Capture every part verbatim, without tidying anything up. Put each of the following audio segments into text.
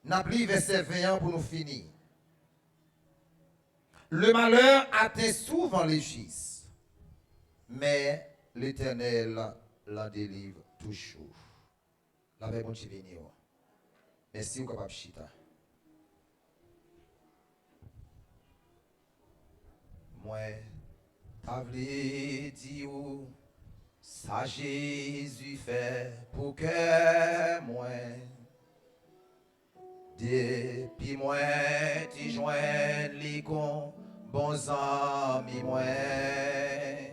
N ap li vèsè ven an pou nou fini. Le malheur atteint souvent le juste, mais l'Éternel l'en délivre toujours. Lapè Bondye beni w. Mèsi, ou kapab chita. Mwen ta vle di w sa Jezi fè pou kè mwen. Depi mwen te jwenn li kon bon zanmi mwen,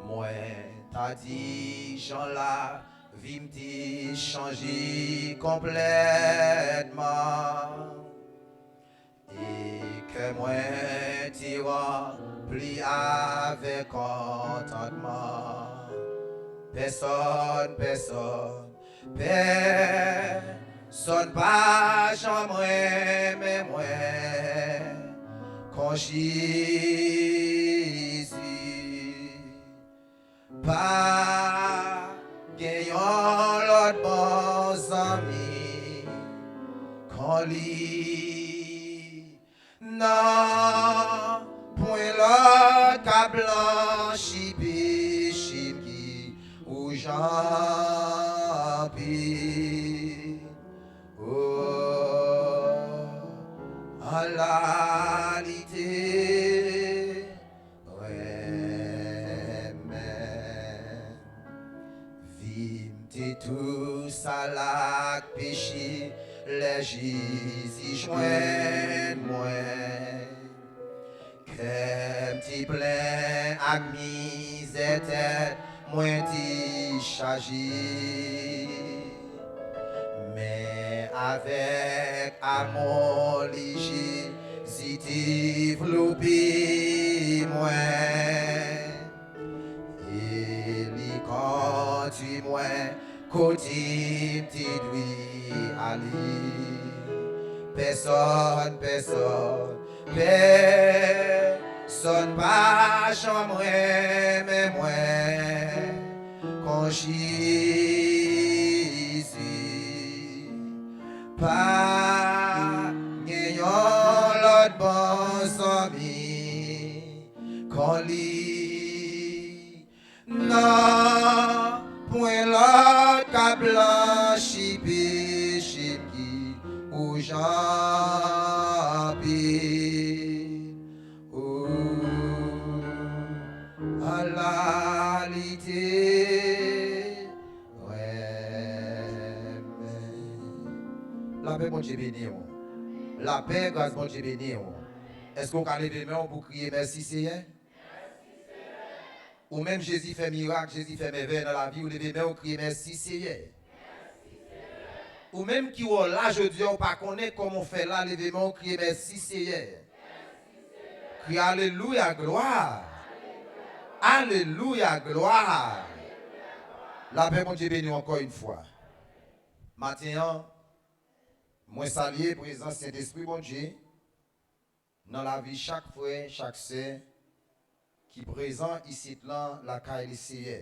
mwen ta di jan lavi m te chanje konplètman. E kè mwen te ranpli avèk kontantman. Pèsòn, pèsòn, pèsòn pa janm renmen mwen kon Jezi. Pa gen yon lòt bon zanmi kon li. Non, pwen lòt ka blanchi peche m ki ou jan anpil. O, an la li te renmen. Vi m te tou sal ak peche, lè Jezi jwenn mwen. Kè m te plen ak mizè, tèt mwen te chaje. Men avèk amou li, Jezi te vlope mwen. E li kondui mwen kote m te dwe ale. Pèsòn, pèsòn, pèsòn pa janm renmen mwen kon Jezi. Pa gen yon lòt bon zanmi kon li. Non, pwen lòt ka blanchi peche m ki ou jan anpil. O, ala li te renmen. Lapè Bondye beni w. Lapè, gras Bondye beni w. Èske w ka leve men w pou w kriye mèsi Seyè? Ou menm Jezi fè mirak, Jezi fè mèvèy nan lavi w, leve men w, kriye mèsi Seyè. Ou menm ki wè w la jodi a, ou pa konnen kòman w fè la, leve men w, kriye mèsi Seyè. Kriye alelouya, glwa. Alelouya, glwa. Lapè Bondye beni w ankò yon fwa. Maten an, mwen salye prezans Sentespri Bondye nan lavi chak frè, chak sè ki prezan isit lan lakay Leseyè.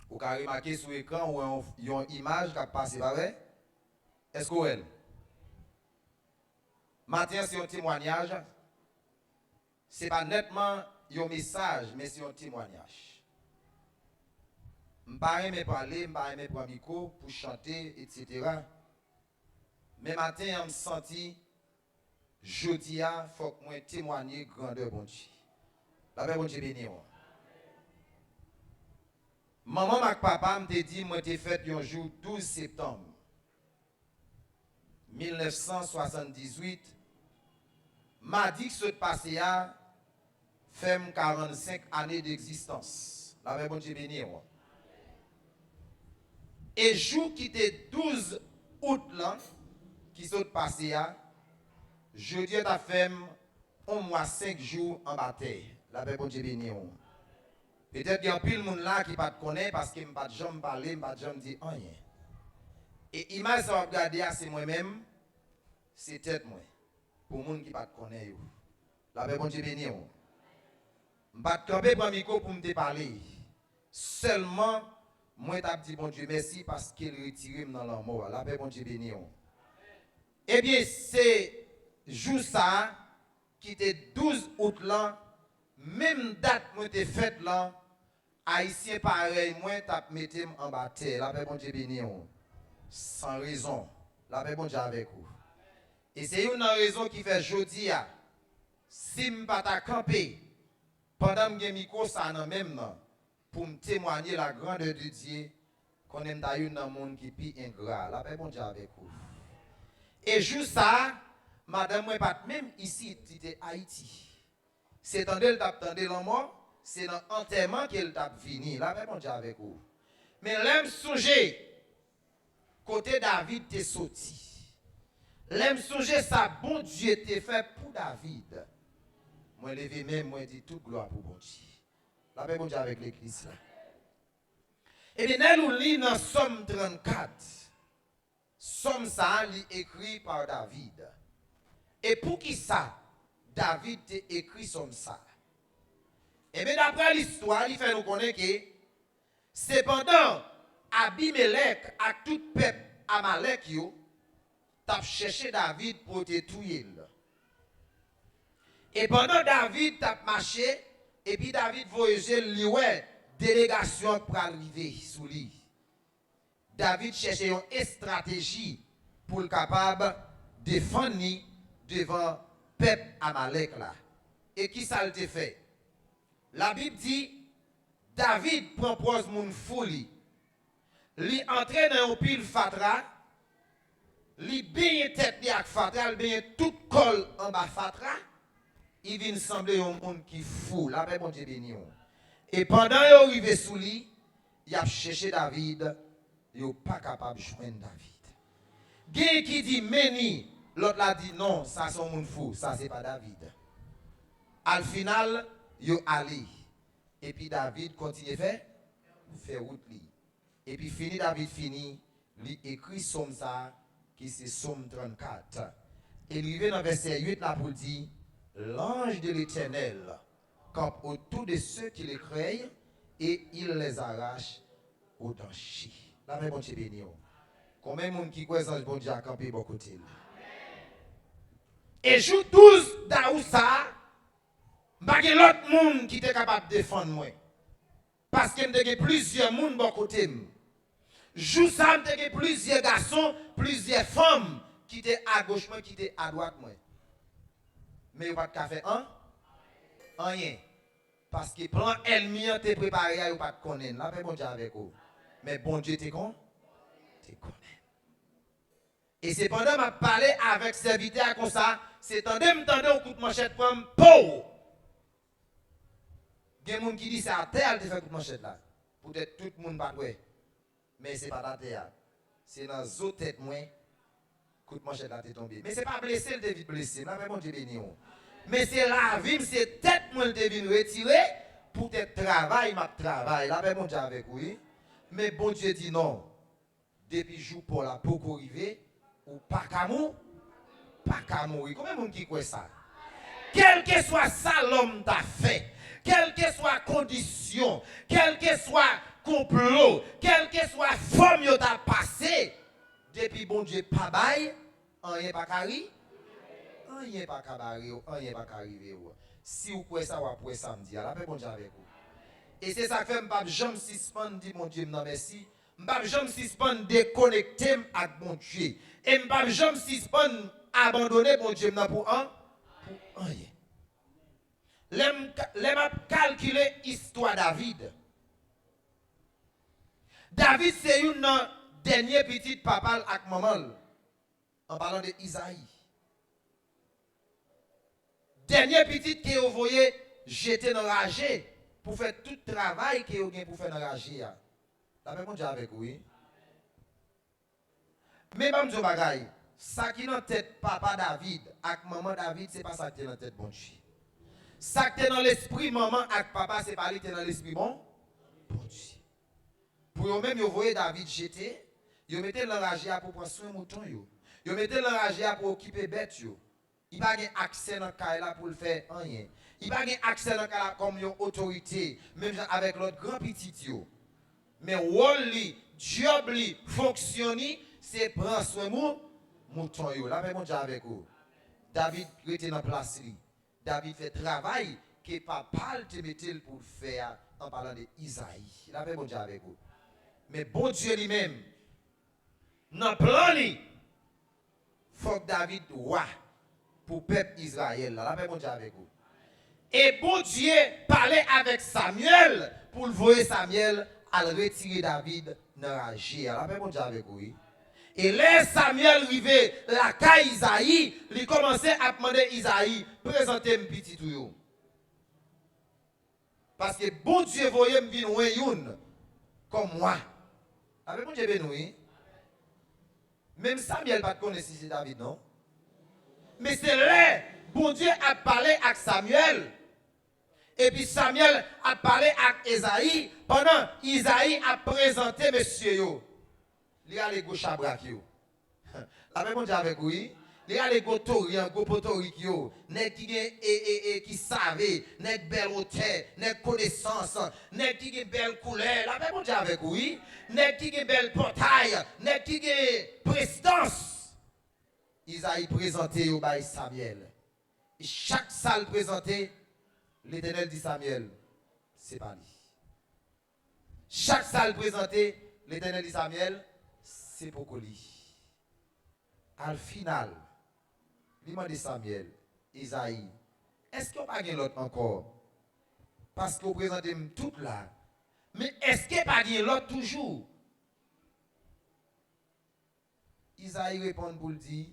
Ou ka remake sou ekran, ou wè yon, yon imaj k ap pase, pa vre? Èske w wè l? Maten an, se yon temwanyaj. Se pa nètman yon mesaj, men se yon temwanyaj. M pa renmen pale, m pa renmen pran mikwo pou chante, etsetera. Men maten an, m santi, jodi a, fòk mwen temwanye grandè Bondye. Lapè Bondye beni w. Manman m ak papa m te di mwen te fèt yon jou douz septanm mil nèf san swasanndizuit. Madi k sot pase a, fè m karannsenk ane degzistans. Lapè Bondye beni w. E jou ki te douz out lan, ki sot pase a, jodi a t ap fè m yon mwa senk jou anba tè. Lapè Bondye beni w. Petèt gen anpil moun la ki pa t konnen paske m pa t janm pale, m pa t janm di anyen. E imaj sa w ap gade a, se mwen menm, se tèt mwen. Pou moun ki pa t konnen yo. Lapè Bondye beni w. M pa t kanpe pran mikwo pou m te pale. Sèlman, mwen t ap di Bondye mèsi paske l retire m nan lanmò a. Lapè Bondye beni w. Ebyen, se jou sa a ki te douz out lan, menm dat mwen te fèt lan, Ayisyen parèy mwen t ap mete m anba tè. Lapè Bondye beni w. San rezon. Lapè Bondye avèk ou. E se youn nan rezon ki fè jodi a, si m pa ta kanpe, pandan m gen mikwo sa a nan men m nan, pou m temwanye la grandeur de Dieu, konnen m ta youn nan moun ki pi engra. Lapè Bondye avèk ou. E jou sa a, madanm mwen pa t menm isit, li te Ayiti. Se tande l t ap tande lanmò, se nan antèman ke l t ap vini. Lapè Bondye avèk ou. Men lè m sonje kote David te soti, lè m sonje sa Bondye te fè pou David, mwen leve men m, mwen di tout glwa pou Bondye. Lapè Bondye avèk legliz la. Ebyen, lè nou li nan Sòm trannkat, Sòm sa a, li ekri pa David. E poukisa David te ekri sòm sa a? Ebyen, daprè listwa, li fè nou konnen ke se pandan Abimelèk ak tout pèp Amalèk yo t ap chèche David pou yo te touye l. E pandan David t ap mache, epi David voye je l, li wè delegasyon an k pral rive sou li. David chèche yon estrateji pou l kapab defann li devan pèp Amalèk la. E kisa l te fè? Labib di, David pran pòz moun fou li. Li antre nan yon pil fatra, li benyen tèt li ak fatra, li benyen tout kò l anba fatra, li vin sanble yon moun ki fou. Lapè Bondye beni w. E pandan yo rive sou li, y ap chèche David, yo pa kapab jwenn David. Gen ki di, "Men ni," lòt la di, "Non, sa se yon moun fou, sa se pa David." Al final, yo ale. Epi David kontinye fè, fè wout li. Epi fini David fini, li ekri sòm sa a, ki se Sòm trannkat. E li rive nan vèsè uit la pou l di, "L'ange de l'Éternel campe autour de ceux qui le craignent et il les arrache au danger." Lapè Bondye beni w. Konbyen moun ki kwè zanj Bondye a kanpe bò kote l? E jou douz dawou sa a, m pa gen lòt moun ki te kapab defann mwen. Paske m te gen plizyè moun bò kote m. Jou sa a, m te gen plizyè gason, plizyè fanm ki te agoch mwen, ki te adwat mwen. Men yo pa t ka fè an, anyen. Paske plan ènmi an te prepare a, yo pa t konnen l. Lapè Bondye avèk ou. Men Bondye te kon, te konnen. E se pandan m ap pale avèk sèvitè a konsa, se tande m tande yon kout manchèt pran m, pow! Gen moun ki di se atè a l te fè kout manchèt la. Poutèt tout moun pa t wè. Men se pa t atè a. Se nan zo tèt mwen, kout manchèt la te tonbe. Men se pa blese l te vin blese m. Lapè Bondye beni w. Men se lavi m, se tèt mwen l te vin retire, poutèt travay m ap travay. Lapè Bondye avèk ou, wi. Men Bondye di non. Depi jou pa w la poko rive, ou pa ka mou, pa ka mouri. Konbyen moun ki kwè sa? Kèlkeswa sa lòm ta fè, kèlkeswa kondisyon, kèlkeswa konplo, kèlkeswa fòm yo ta pase, depi Bondye pa bay, anyen pa ka ri, anyen pa ka bare w, anyen pa ka rive w. Si w kwè sa, w ap wè samdi a. Lapè Bondye avèk ou. E se sa k fè m p ap janm sispann di Bondye m nan mèsi. M p ap janm sispann dekonekte m ak Bondye. E m p ap janm sispann abandone Bondye m nan pou an, pou anyen. Lè m ka, lè m ap kalkile istwa David, David se youn nan dènye pitit papa l ak manman l, an palan de Izayi. Dènye pitit ke yo voye jete nan raje pou fè tout travay ke yo gen pou fè nan raje a. Lapè Bondye avèk ou, wi. Men ban m di w bagay, sa ki nan tèt papa David ak manman David, se pa sa ki te nan tèt Bondye. Sa ki te nan lespri manman ak papa, se pa li ki te nan lespri Bon, Bondye. Pou yo menm, yo voye David jete, yo mete l nan raje a pou pran swen mouton yo. Yo mete l nan raje a pou okipe bèt yo. Li pa gen aksè nan kay la pou l fè anyen. Li pa gen aksè nan kay la kòm yon otorite, menm jan avèk lòt gran pitit yo. Men wòl li, djòb li, fonksyon li, se pran swen mou, mouton yo. Lapè Bondye avèk ou. David rete nan plas li. David fè travay ke papa l te mete l pou l fè a, an palan de Izayi. Lapè Bondye avèk ou. Men Bondye li menm, nan plan li, fòk David wa pou pèp Izrayèl la. Lapè Bondye avèk ou. E Bondye pale avèk Samyèl pou l voye Samyèl al retire David nan raje a. Lapè Bondye avèk ou, wi. E lè Samyèl rive lakay Izayi, li kòmanse ap mande Izayi, prezante m pitit ou yo. Paske Bondye voye m vin wen youn kòm wa. Lapè Bondye beni w, wi. Menm Samyèl pa t konnen si se David, non. Men se lè Bondye ap pale ak Samyèl, epi Samyèl ap pale ak Izayi, pandan Izayi ap prezante mesye yo, li rale gwo chabrak yo. Lapè Bondye avèk ou, wi. Li rale gwo tori an, gwo potorik yo, nèg ki gen, e, e, e, ki save, nèg bèl wotè, nèg konesans, nèg ki gen bèl koulè. Lapè Bondye avèk ou, wi. Nèg ki gen bèl pòtay, nèg ki gen prestans. Izayi prezante yo bay Samyèl. E chak sa l prezante, Letènèl di Samyèl, se pa li. Chak sa l prezante, Letènèl di Samyèl, se poko li. Al final, li mande Samyèl, Izayi, èske w pa gen lòt ankò? Paske w prezante m tout la, men èske pa gen lòt toujou? Izayi reponn pou l di,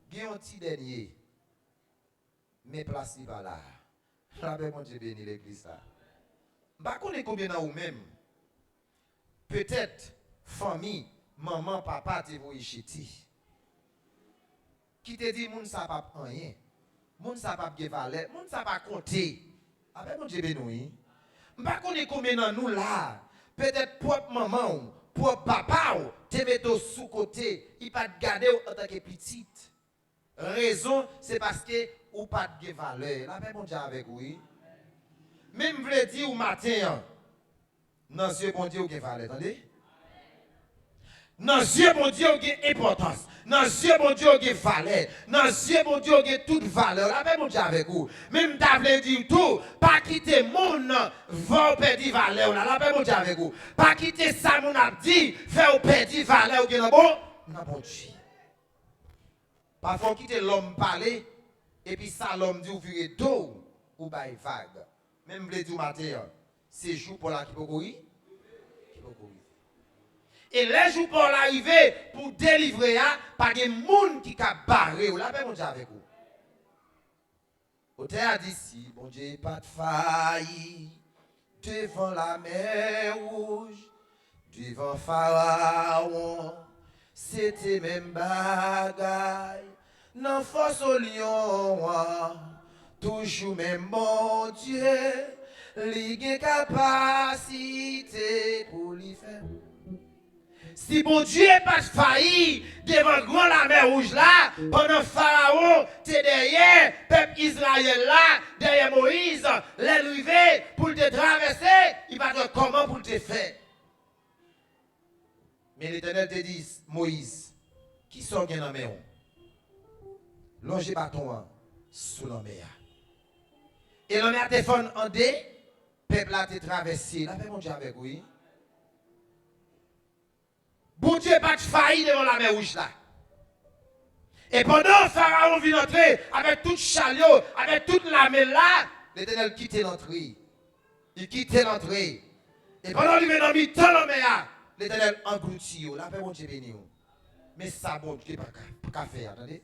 gen yon ti dènye, men plas li pa la. Lapè Bondye beni legliz la. M pa konnen konbyen nan ou menm, petèt, fanmi, manman, papa te voye jete. Ki te di moun sa p ap anyen. Moun sa p ap gen valè. Moun sa pa konte. Lapè Bondye beni w, wi. M pa konnen konbyen nan nou la, petèt pwòp manman w, pwòp papa w te mete w sou kote, li pa t gade w antanke pitit. Rezon, se paske ou pa t gen valè. Lapè Bondye avèk ou, wi. Men m vle di w maten an, nan zye Bondye, w gen valè, tande. Nan zye Bondye, w gen enpòtans. Nan zye Bondye, w gen valè. Nan zye Bondye, w gen tout valè. Lapè Bondye avèk ou. Men m ta vle di w tou, pa kite moun fè w pèdi valè w la. Lapè Bondye avèk ou. Pa kite sa moun ap di fè w pèdi valè w gen nan bon, nan Bondye. Pafwa w kite lòm pale, epi sa lòm di w vire do w, ou bay vag. Men m vle di w maten an, se jou pa w la ki poko ri-, ki poko rive. E lè jou pa w la rive pou w delivre a, pa gen moun ki ka bare w. Lapè Bondye avèk ou. Otè a di, si Bondye pa t fayi devan Lamè Wouj, devan Farawon, se te menm bagay. Nan fòs lyon an, toujou menm Bondye, li gen kapasite pou li fè. Si Bondye pa t fayi devan gran Lamè Wouj la, pandan Farawon te dèyè pèp Izrayèl la, dèyè Moyiz, lè l rive pou l te travèse, li pa t wè kòman pou l te fè. Men Letènèl te di Moyiz, kisa w gen nan men w? Lonje baton an sou lanmè a. E lanmè a te fann an de, pèp la te travèse. Lapè Bondye avèk ou, wi. Bondye pa t fayi devan Lamè Wouj la. E pandan Farawon vin antre avèk tout chalyo, avèk tout lame l la, Letènèl kite l antre. Li kite l antre. E pandan li rive nan mitan lanmè a, Letènèl anglouti yo. Lapè Bondye beni w. Men sa Bondye pa ka, pa ka fè a, tande.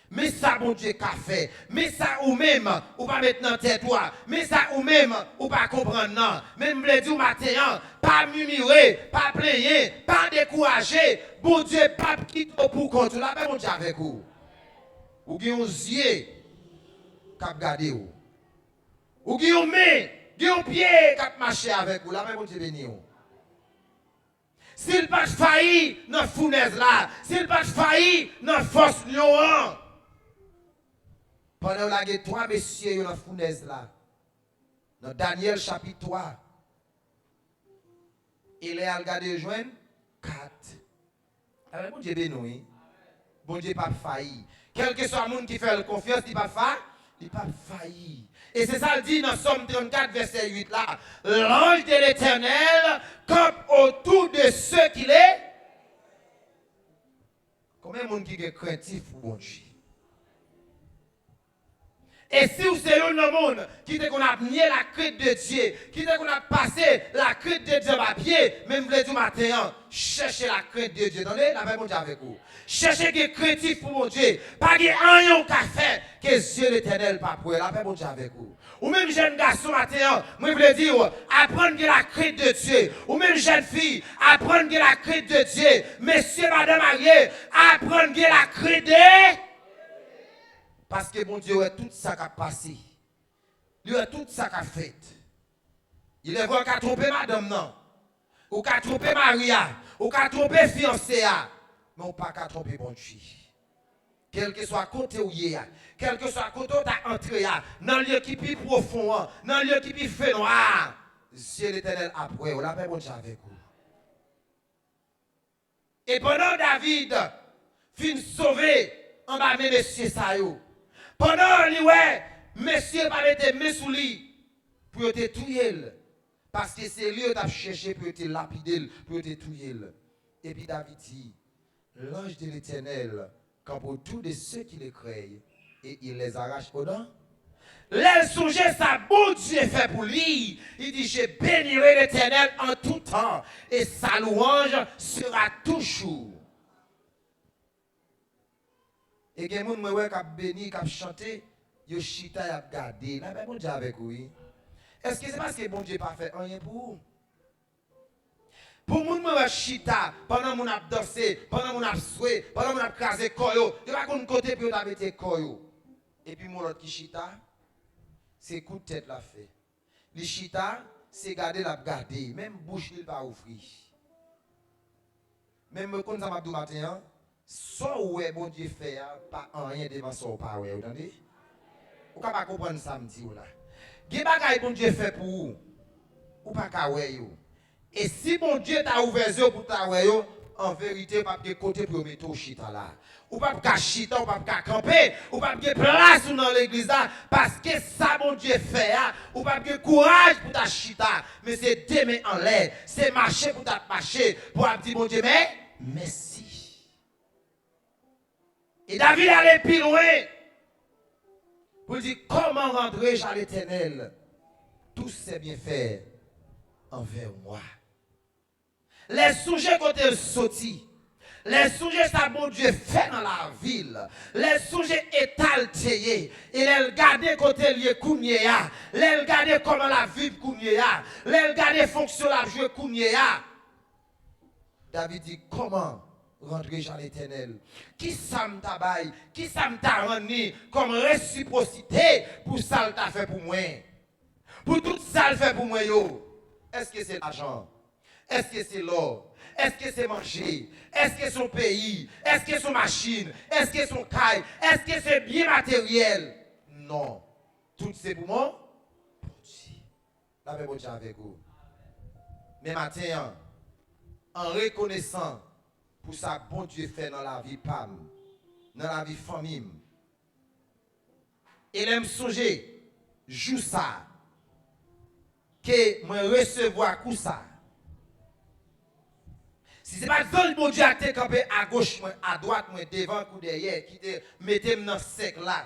Men sa Bondye ka fè. Men sa ou menm ou pa met nan tèt ou a. Men sa ou menm ou pa konprann nan. Men m vle di w maten an, pa mimire, pa plenyen, pa dekouraje. Bondye p ap kite w pou kont ou. Lapè Bondye avèk ou. Ou gen yon zye k ap gade w. Ou gen yon men, gen yon pye k ap mache avèk ou. Lapè Bondye beni w. Si l pa t fayi nan founèz la, si l pa t fayi nan fòs lyon an, pandan yo lage twa mesye yo nan founèz la, nan Danyèl chapit twa, E lè y al gade, yo jwenn kat. Alò, Bondye beni w, wi. Bondye p ap fayi. Kèlkeswa moun ki fè l konfyans, li p ap fa, li p ap fayi. E se sa l di nan Sòm trannkat, vèsè uit la. L'ange de l'Éternel campe autour de ceux qui le. Konbyen moun ki gen krentif pou Bondye? E si w se youn nan moun ki te konn ap nye la crainte de Dieu, ki te konn ap pase la crainte de Dieu anba pye, men m vle di w maten an, chèche la crainte de Dieu. Tande, lapè Bondye avèk ou. Chèche gen krentif pou Bondye. Pa gen anyen w ka fè ke zye Letènèl p ap wè. Lapè Bondye avèk ou. Ou menm jèn gason maten an, mwen vle di w, aprann gen la crainte de Dieu. Ou menm jèn fi, aprann gen la crainte de Dieu. Mesye, madanm marye, aprann gen la crainte de Paske Bondye wè tout sa k ap pase. Li wè tout sa k ap fèt. Il est vrai, ou ka twonpe madanm nan. Ou ka twonpe mari a. Ou ka twonpe fiyanse a. Men ou pa ka twonpe Bondye. Kèlkeswa kote w ye a, kèlkeswa kote w ta antre a, nan lye ki pi pwofon an, nan lye ki pi fenwa a, zye Letènèl ap wè w. Lapè Bondye avèk ou. E pandan David fin sove anba men mesye sa yo, pandan li wè mesye yo pa mete men sou li pou yo te touye l, paske se li yo t ap chèche pou yo te lapide l, pou yo te touye l. Epi David di, L'ange de l'Éternel campe autour de ceux qui le craignent et il les arrache aux dents. Lè l sonje sa Bondye fè pou li, li di, Je bénirai l'Éternel en tout temps, et sa louange sera toujours. E gen moun mwen wè k ap beni, k ap chante, yo chita, y ap gade. Lapè Bondye avèk ou, wi. Èske se paske Bondye pa fè anyen pou ou? Pou moun mwen wè chita, pandan moun ap danse, pandan moun ap swe, pandan moun ap kraze kò yo, yo pa konn kote pou yo ta mete kò yo. Epi moun lòt ki chita, se kout tèt l ap fè. Li chita, se gade l ap gade, menm bouch li l pa ouvri. Men mwen konn sa m ap di w maten an, sa w wè Bondye fè a pa anyen devan sa w pa wè, ou tande? Ou ka pa konprann sa m di w la. Gen bagay Bondye fè pou ou, ou pa ka wè yo. E si Bondye ta ouvè zye w pou w ta wè yo, an verite, ou p ap gen kote pou yo mete w chita la. Ou p ap ka chita, ou p ap ka kanpe, ou p ap gen plas ou nan legliz la, paske sa Bondye fè a, ou p ap gen kouraj pou ta chita. Men se de men anlè, se mache pou ta mache, pou ap di Bondye, men, mèsi. E David ale pi lwen pou l di, Comment rendrai-je à l'Éternel tous ses bienfaits envers moi? Lè l sonje kote l soti, lè l sonje sa Bondye fè nan lavi l, lè l sonje eta l te ye, e lè l gade kote l ye kounye a, lè l gade kòman l ap viv kounye a, lè l gade fonksyon l ap jwe kounye a, David di, Comment rendrai-je à l'Éternel? Kisa m ta bay? Kisa m ta rann li kòm resipwosite pou sa l ta fè pou mwen? Pou tout sa l fè pou mwen yo? Èske se lajan? Èske se lò? Èske se manje? Èske se yon peyi? Èske se yon machin? Èske se yon kay? Èske se byen materyèl? Non. Tout se pou mwen, Bondye. Lapè Bondye avèk ou. Men maten an, an rekonesan pou sa Bondye fè nan lavi pa m, nan lavi fanmi m. E lè m sonje jou sa ke mwen resevwa kou sa, si se pa t zanj Bondye a k te kanpe agoch mwen, adwat mwen, devan kou dèyè, ki te mete m nan sèk la,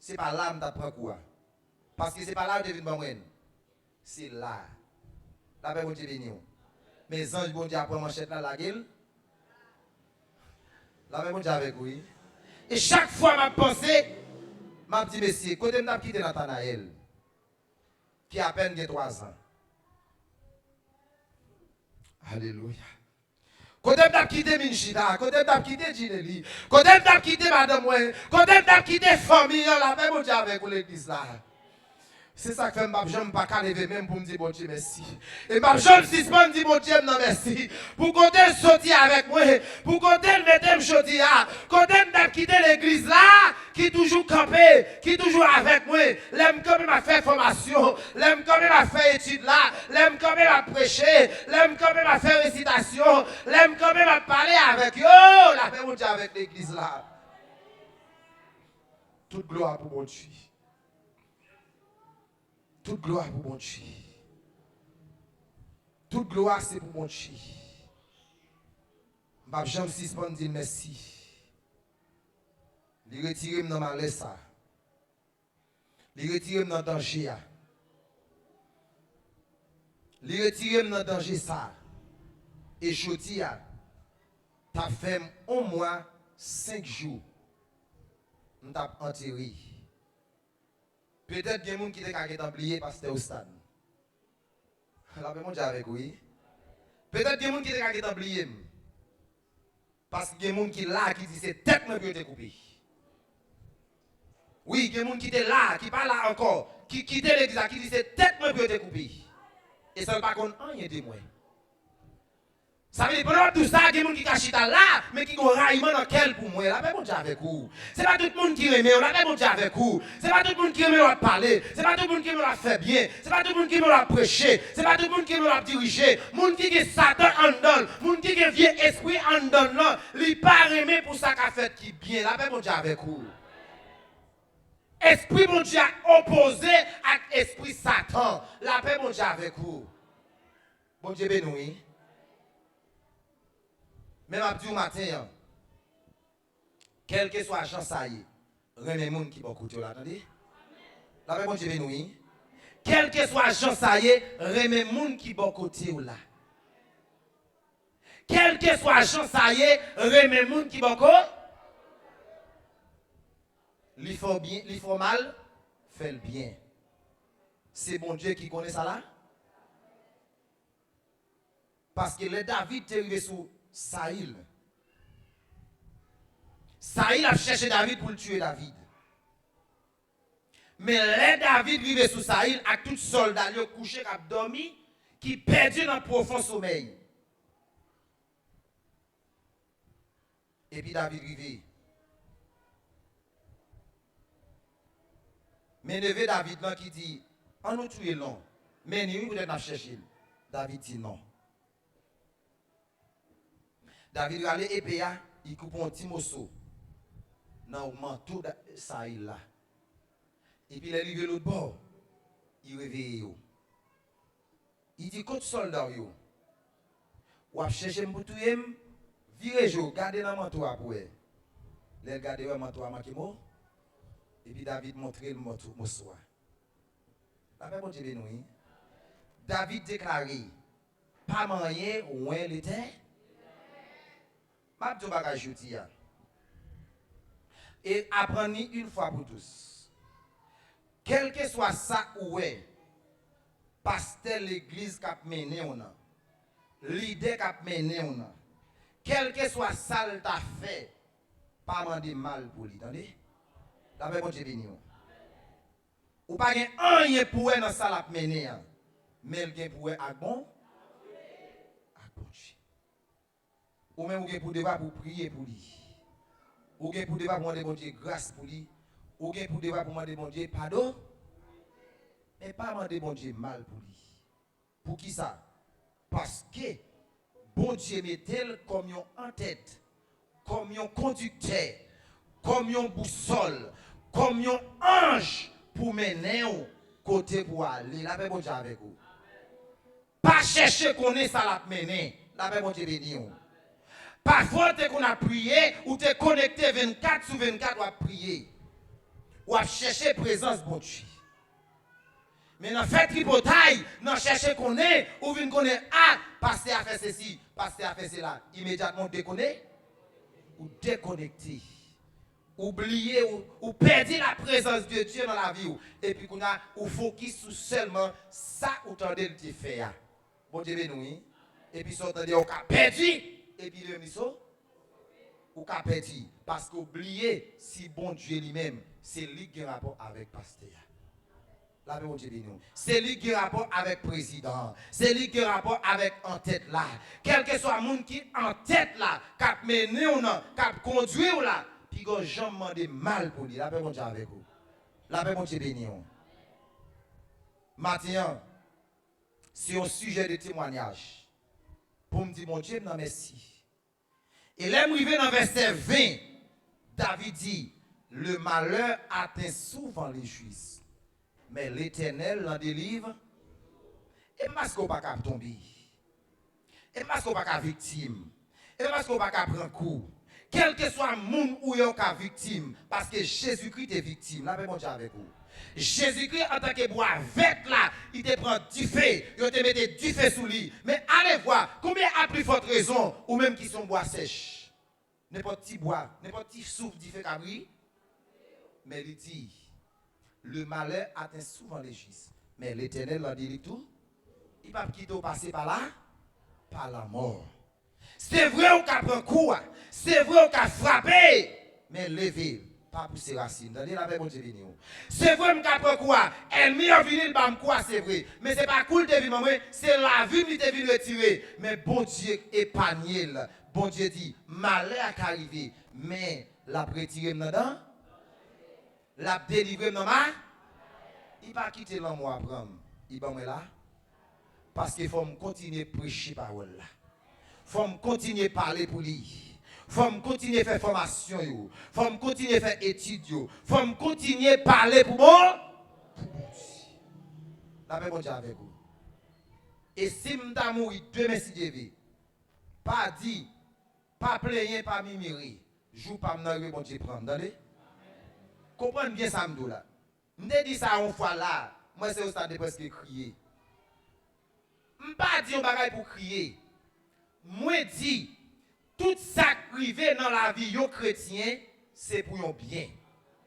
se pa la m t ap pran kou a. Paske se pa la yo te vin ban mwen l. Se la. Lapè Bondye beni w. Men zanj Bondye a pran manchèt la, lage l. Lapè Bondye avèk ou, wi. E chak fwa m ap panse, m ap di, Mesye, kote m t ap kite Nathanaël, ki apèn gen twazan? Alelouya. Kote m t ap kite Minchita? Kote m t ap kite Jineli? Kote m t ap kite madanm mwen? Kote m t ap kite fanmi an? Lapè Bondye avèk ou, legliz la. Se sa k fè m p ap janm pa ka leve men m pou m di Bondye mèsi. E m p ap janm sispann di Bondye m nan mèsi pou kote l soti avèk mwen, pou kote l mete m jodi a, kote m t ap kite legliz la, ki toujou kanpe, ki toujou avèk mwen. Lè m kanpe, m ap fè fòmasyon. Lè m kanpe, m ap fè etid la. Lè m kanpe, m ap preche. Lè m kanpe, m ap fè resitasyon. Lè m kanpe, m ap pale avèk yo. Lapè Bondye avèk legliz la. Tout glwa pou Bondye. Tout glwa pou Bondye. Tout glwa se pou Bondye. M p ap janm sispann di l mèsi. Li retire m nan malè sa. Li retire m nan danje a. Li retire m nan danje sa. E jodi a, t ap fè m yon mwa, senk jou, m t ap antere. Petèt gen moun ki te ka gentan bliye pastè Oustad. Lapè Bondye avèk ou, wi. Petèt gen moun ki te ka gentan bliye m. Paske gen moun ki la ki di se tèt mwen pou yo te koupe. Wi, gen moun ki te la, ki pa la ankò, ki kite legliz la, ki di se tèt mwen pou yo te koupe. E sa l pa konn anyen de mwen. Sa vle di, pandan w ap di w sa, gen moun ki ka chita la, men ki gen yon rayiman nan kè l pou mwen. Lapè Bondye avèk ou. Se pa tout moun ki renmen w, lapè Bondye avèk ou. Se pa tout moun ki renmen w ap pale. Se pa tout moun ki renmen w ap fè byen. Se pa tout moun ki renmen w ap preche. Se pa tout moun ki renmen w ap dirije. Moun ki gen Satan anndan l, moun ki gen vye espri anndan l lan, li pa renmen pou sa ka fèt ki byen. Lapè Bondye avèk ou. Espri Bondye a opoze ak espri Satan. Lapè Bondye avèk ou. Bondye beni w, wi. Men m ap di w maten an, kèlkeswa jan sa ye, renmen moun ki bò kote w la, tande. Lapè Bondye beni w, wi. Kèlkeswa jan sa ye, renmen moun ki bò kote w la. Kèlkeswa jan sa ye, renmen moun ki bò ko-, li fè w byen, li fè w mal, fè l byen. Se Bondye ki konnen sa la. Paske lè David te rive sou Sayil, Sayil ap chèche David pou l tiye David. Men lè David rive sou Sayil ak tout sòlda l yo kouche k ap dòmi, ki pèdi nan pwofon somèy. Epi David rive. Men neve David lan ki di, "An nou touye l non. Men ni wi poutèt n ap chèche l." David di, "Non." David rale epe a, li koupe yon ti moso nan manto Da-, Sayil la. Epi lè l rive lòt bò, li reveye yo. Li di, "Kot sòlda w yo? W ap chèche m pou touye m? Vire je w, gade nan manto a pou wè." Lè l gade, wè manto a manke mo. Epi David montre l manto, moso a. Lapè Bondye beni w, wi. David deklare, "Pa manyen wen Letè-." M ap di w bagay jodi a. E aprann li yon fwa pou tous. Kèlkeswa sa ou wè, pastè legliz k ap mennen w nan, lidè k ap mennen w nan, kèlkeswa sa l ta fè, pa mande mal pou li, tande. Lapè Bondye beni w. Ou pa gen anyen pou wè nan sa l ap mennen an, men l gen pou wè ak bon, ak Bondye. Ou menm ou gen pou devwa pou priye pou li. Ou gen pou devwa pou mande Bondye gras pou li. Ou gen pou devwa pou mande Bondye padon. Men pa mande Bondye mal pou li. Poukisa? Paske Bondye mete l kòm yon antèt, kòm yon kondiktè, kòm yon bousòl, kòm yon anj pou mennen w kote pou w ale. Lapè Bondye avèk ou. Pa chèche konnen sa l ap mennen. Lapè Bondye beni w. Pafwa w te konn ap priye, ou te konekte vennkat sou vennkat w ap priye. W ap chèche prezans Bondye. Men nan fè tripotay, nan chèche konnen, ou vin konnen, a, pastè a fè sesi, pastè a fè sela. Imedyatman, ou dekone-, ou dekonekte. Ou bliye, ou, ou pèdi la prezans de Dye nan lavi w. Epi kounye a, ou fokis sou sèlman sa ou tande l te fè a. Bondye beni w, wi. Epi sa w tande a, ou ka pèdi, epi li menm li so-, ou ka pèdi. Paske w bliye si Bondye li menm, se li k gen rapò avèk pastè a. Lapè Bondye beni w. Se li ki gen rapò avèk prezidan an. Se li ki gen rapò avèk antèt la. Kèlkeswa moun ki antèt la, k ap mennen w nan, k ap kondui w la, Igò janm mande mal pou li. Lapè Bondye avèk ou. Lapè Bondye beni w. Maten an, se yon sijè de temwayaj pou m di Bondye m nan mèsi. E lè m rive nan vèsè ven, David di, le malheur atteint souvent le juste, mais l'Éternel l'en délivre. E paske w pa ka tonbe. E paske w pa ka viktim. E paske w pa ka pran kou. Kèlkeswa moun ou ye, w ka viktim. Paske Jezikri te viktim. Lapè Bondye avèk ou. Jezikri, antanke bwa vèt la, li te pran dife. Yo te mete dife sou li. Men ale vwa, konbyen a pli fòt rezon, ou menm ki se yon bwa sèch? Nenpòt ti bwa, nenpòt ti souf dife ka bri. Men li di, le malheur atteint souvent le juste, mais l'Éternel l'en délivre tou. Li p ap kite w pase pa la, pa lanmò. Se vre w ka pran kou a, se vre w ka frape, men leve, pa pouse rasin. Tande, lapè Bondye beni w. Se vre m ka pran kou a, ènmi an vini, l ban m kou a, se vre. Men se pa kou l te vin ban mwen, se lavi m li te vin retire. Men Bondye epanye l. Bondye di, malè a ka rive, men l ap retire m nan dan. L ap delivre m nan ma. Li pa kite lanmò a pran m. Li ban mwen la. Paske fò m kontinye preche pawòl la. Fò m kontinye pale pou li. Fò m kontinye fè fòmasyon yo. Fò m kontinye fè etid yo. Fò m kontinye pale pou bon. Lapè Bondye avèk ou. E si m ta mouri demen, si Dye vle, pa di, pa plenyen, pa mimire. Jou pa m nan rive, Bondye pran m. Tande? Konprann byen sa m di w la. M te di sa yon fwa la, mwen se yon stad de prèske kriye. M pa di yon bagay pou kriye. Mwen di, tout sa k rive nan lavi yon kretyen, se pou yon byen.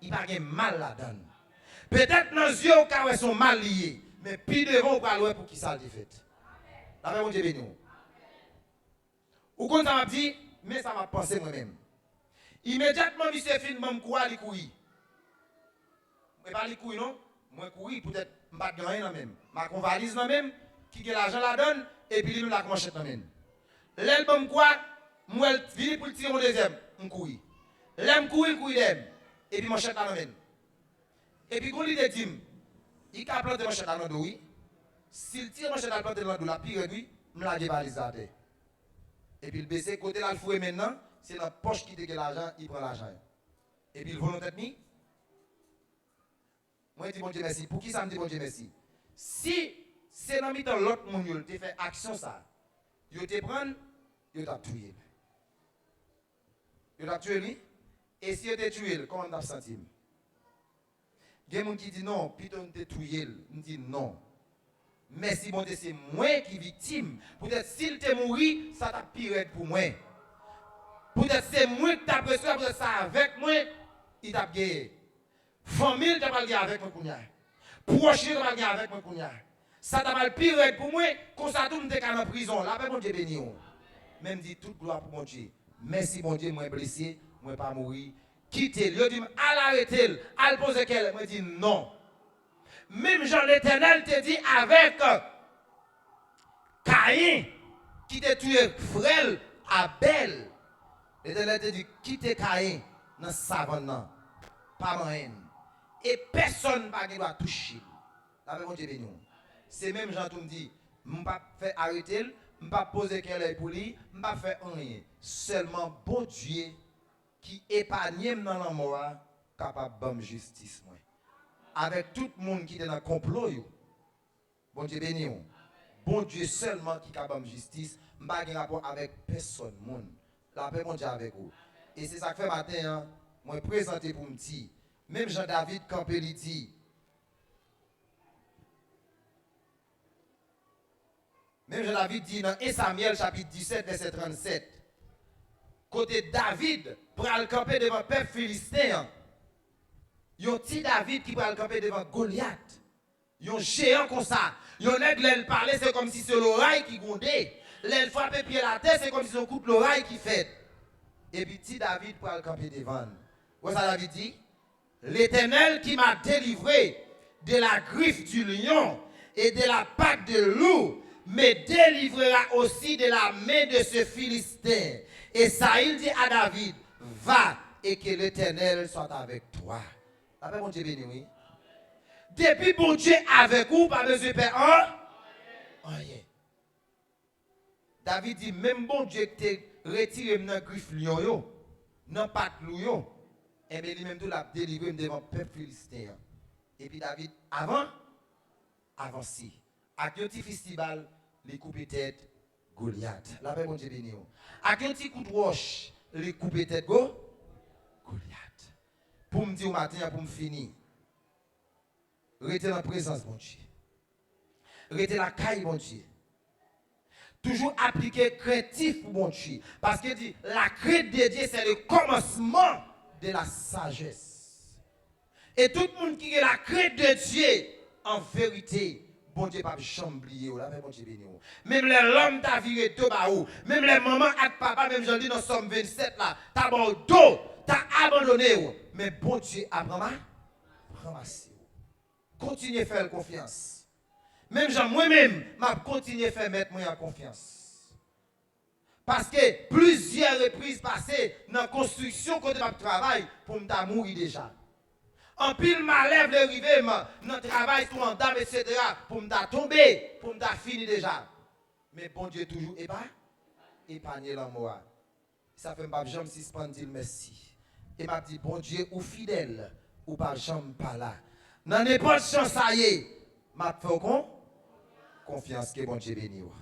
Li pa gen mal ladan l. Petèt nan zye w ka wè se yon mal li ye, men pi devan w pral wè pou ki sa l te fèt. Lapè Bondye beni w. Ou konn sa m ap di, men sa m ap panse mwen menm. Imedyatman misye fin ban m kou a, li kouri. E pa li kouri non, mwen kouri, poutèt m pa t gen anyen nan men m. M ak yon valiz nan men m, ki gen lajan ladan l, epi li menm l ak manchèt nan men l. Lè l ban m kou a, m wè l vini pou l tire yon dezyèm, m kouri. Lè m kouri, l kouri dèyè m, epi manchèt la nan men l. Epi gon lide di m, li ka plante manchèt la nan do w, wi. Si l tire manchèt la, l plante l nan do w, l ap pi rèd, wi. M lage valiz la atè. Epi l bese, kote l al foure men l nan, se nan pòch ki te gen lajan, li pran lajan yo. Epi l voye nan tèt li. Mwen di Bondye mèsi. Poukisa m di Bondye mèsi? Si se nan mitan lòt moun yo l te fè aksyon sa, yo te pran l, yo t ap touye l. Yo t ap touye l, wi. E si yo te touye l, kòman m t ap santi m? Gen moun ki di, "Non, pito n te touye l." M di, "Non. Mèsi Bondye, se mwen ki viktim. Poutèt si l te mouri, sa t ap pi rèd pou mwen. Poutèt se mwen ki t ap resevwa, poutèt sa avèk mwen, li t ap genyen." Fanmi l ta pral gen avèk mwen kounye a. Pwòch li yo ta pral gen avèk mwen kounye a. Sa ta pral pi rèd pou mwen, konsa tou m te ka nan prizon. Lapè Bondye beni w. Men m di tout glwa pou Bondye. Mèsi Bondye, mwen blese, mwen pa mouri. Kite l. Yo di m, "Al arete l, al poze kè l." Mwen di, "Non." Menm jan Letènèl te di avèk Kayen, ki te touye frè l Abèl. Letènèl te di, "Kite Kayen nan savann nan, pa manyen l. E pèsonn pa gen dwa touche l." Lapè Bondye beni w. Se menm jan tou m di, m p ap fè arete l, m p ap poze kè lèy pou li, m p ap fè anyen. Sèlman Bondye ki epanye m nan lanmò a kapab ban m jistis mwen. Avèk tout moun ki te nan konplo yo, Bondye beni w. Bondye sèlman ki ka ban m jistis. M pa gen rapò avèk pèsonn moun. Lapè Bondye avèk ou. E se sa k fè maten an, mwen prezante pou m di, menm jan David kanpe, li di, menm jan David di nan en Samyèl chapit disèt, vèsè trannsèt, kote David pral kanpe devan pèp filisten an, yon ti David ki pral kanpe devan Golyat. Yon jeyan konsa, yon nèg lè l pale se kòmsi se loray ki gwonde. Lè l frape pye l atè se kòmsi se yon kout loray ki fèt. Epi ti David pral kanpe devan l. Wè sa David di? L'Éternel qui m'a délivré de la griffe du lion et de la patte de loup me délivrera aussi de la main de ce Philistin. Et Saül dit à David, va, Et que l'Éternel soit avec toi. Lapè Bondye beni w, wi. Depi Bondye avèk ou, pa bezwen pè an anyen. David di, menm Bondye ki te retire m nan grif lyon yo, nan pat lou yo, enben li menm tou l ap delivre m devan pèp Filisten an. Epi David avan, avanse. Ak yon ti fistibal, li koupe tèt Golyat. Lapè Bondye beni w. Ak yon ti kout wòch, li koupe tèt Go, Golyat. Pou m di w maten an, pou m fini. Rete nan prezans Bondye. Rete lakay Bondye. Toujou aplike krentif pou Bondye. Paske di, la crainte de Dieu, c'est le commencement de la sagesse. E tout moun ki gen la crainte de Dieu, an verite, Bondye p ap janm bliye w. Lapè Bondye beni w. Menm lè lòm ta vire do ba ou, menm lè manman ak papa, menm jan li nan Sòm vennsèt la, ta ba w do, ta abandone w, men Bondye ap ranma-, ranmase w. Kontinye fè l konfyans. Menm jan mwen menm, m ap kontinye fè mèt mwen an konfyans. Paske plizyè repriz pase nan konstriksyon kote m ap travay pou m ta mouri deja. Anpil malè vle rive m nan travay sou andam, etsetera, pou m ta tonbe, pou m ta fini deja. Men Bondye toujou epa-, epanye lanmò a. Sa fè m p ap janm sispann di l mèsi. E m ap di, Bondye, ou fidèl, ou pa janm pa la. Nan nenpòt jan sa ye, m ap fè w kon-, konfyans. Ke Bondye beni w.